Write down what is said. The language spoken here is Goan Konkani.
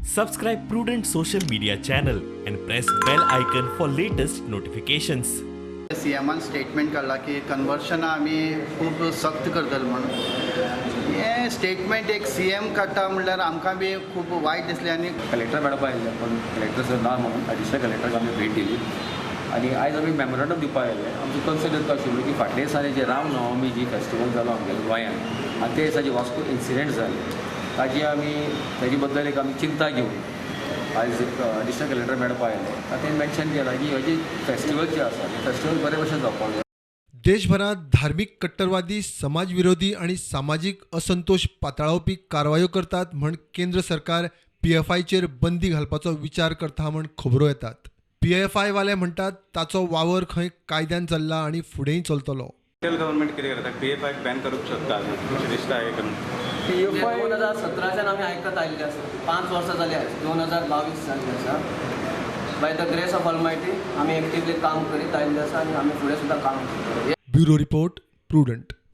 Subscribe Prudent social media channel and press bell icon for latest notifications. सीएमान statement काडला की कन्वर्शनां आमी खूब सक्त करतले म्हणून. हें स्टेटमेंट एक सीएम काडटा म्हणल्यार आमकां बी खूब वायट दिसलें आनी कलेक्टर मॅडम आयिल्ले, पण कलेक्टर सर ना म्हणून एडिशनल कलेक्टराक आमी भेट दिली आनी आयज आमी मेमोरंडम दिवपाक आयिल्ले. आमचो कन्सर्न इतलो आशिल्लो की फाटल्या दिसांनी जे रामनवमी जी फेस्टिवल जालो आमगेलो गोंयांत आनी ते दिसा जे वास्को इन्सिडेंट जाले, ताजी आमी ताजे बद्दल एक आमी चिंता घेवन आयज एडिशनल कलेक्टर मॅडम आयिल्ले. तांणी मेन्शन केलां की हे जे फेस्टिवल जे आसा ते फेस्टिवल बरे भशेन जावपाक जाय. देशभरात धार्मिक कट्टरवादी, समाजविरोधी आणि सामाजीक असंतोष पातळावपी कारवायो करतात म्हण केंद्र सरकार पीएफआयचेर बंदी घालपाचो विचार करता म्हण खबरो येतात. पीएफआय वाले म्हणटात, ताचो वावर खंय कायद्यान चल्ला आनी फुडेंय चलतलो. सेंट्रल गव्हर्नमेंट कितें करता, पीएफआयक बॅन करूंक शकता अजून अशें दिसता हें करून? पीएफआय 2017च्यान आमी आयकत आयिल्ले आसा. 5 वर्सां जाली आयज, 2022 जाल्ले आसा. By the grace of Almighty आमी एक्टिवली काम करीत आयिल्ले आसा आनी आमी फुडें सुद्दां काम करतले. Bureau report, Prudent.